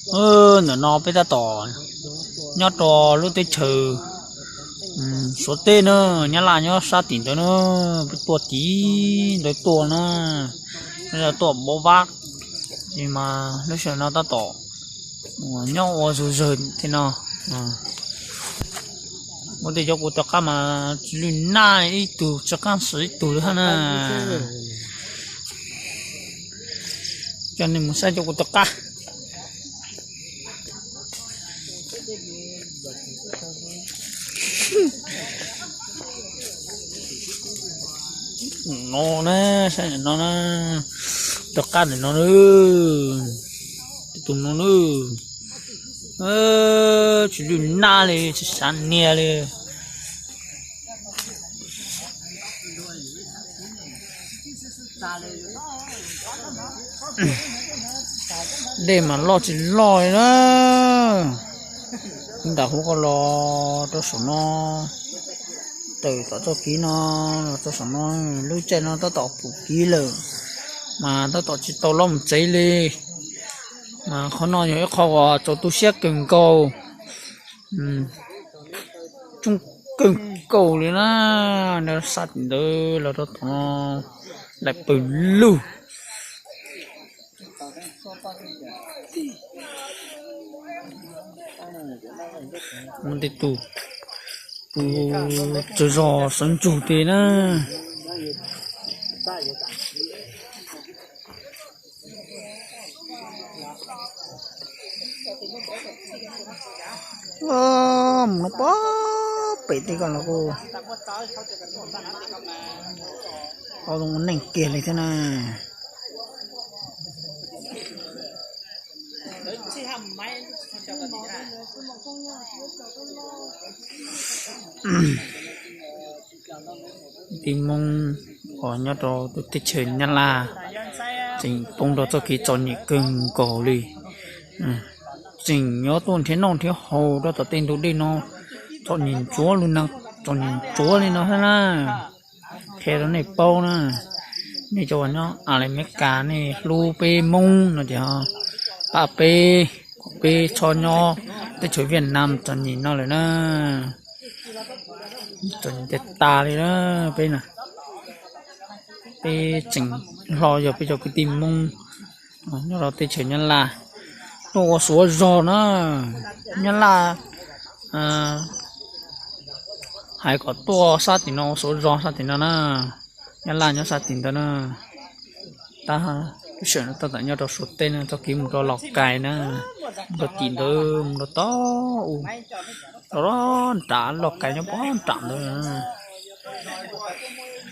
Ntawm no peb tab tom nyob rau lub teb chaws Suav teb na, Nyab Laj nyob sab tim ntawd na, peb tuaj tim ntawd tuaj na, tuaj pov vab, mas lub sij hawm no tab tom nyob ua zog zawg thiab no. Ua ntej cov kuv rov qab mas tsis lwj naj ib tug, tsis qaab xwm ib tug li hab na. Coj nej mus saib cov kuv rov qab. No na, saib no na, rov qab ntawm no na, tus no na, tsis lwj naj li, tsis sav niag li. Dej mas loj tsis loj li na. Nram huv ko los rau saum no, tawm tom txoj kev no los rau saum no, lub caij no tab tom pum kev lawm, mas tab tom tsis tau los mus tsev li. Mas qhov no yog ib qho uas txaus tu siab kawg nkaus, coob kawg nkaus li na. Sab tim ntawd los rau tom no, laim pawg lug. Muaj tej tus, tus tsawg zog sawv ntsug tes na. Mus no pob pem tej ko los kuj tau zoo neej kiag li thiab na. Tij Hmoob uas nyob rau tus teb chaws Nyab Laj tseem poob rau txoj kev txom nyem kawg nkaus li. Tseem nyob tuaj nrhiav noj nrhiav haus rau tom tej ntug dej no, txom nyem ntsuav lug neeg, txom nyem ntsuav li no thiab na. Qhia rau nej paub na, nej cov uas nyob Amelikas nej hlub peb Hmoob no ces pab peb, kom peb txhob nyob teb chaws Viaj Nam txom nyem no lawm na. Txom nyem tas tas li na peb na. Peb tseem hlo yog peb cov kwv tij Hmoob nyob rau teb chaws Nyab Laj tuaj ua suav zog na. Nyab Laj hais kom tuaj sab tim no ua suav zog sab tim no na. Nyab Laj nyob sab tim ntawd na. Tab lub sij hawm no tab tom nyob rau Suav teb na, txoj kev mus rau Los Kais na, mus rau tim ntawd mus rau tod u, rau nram Los Kais nyob pob nram ntawd.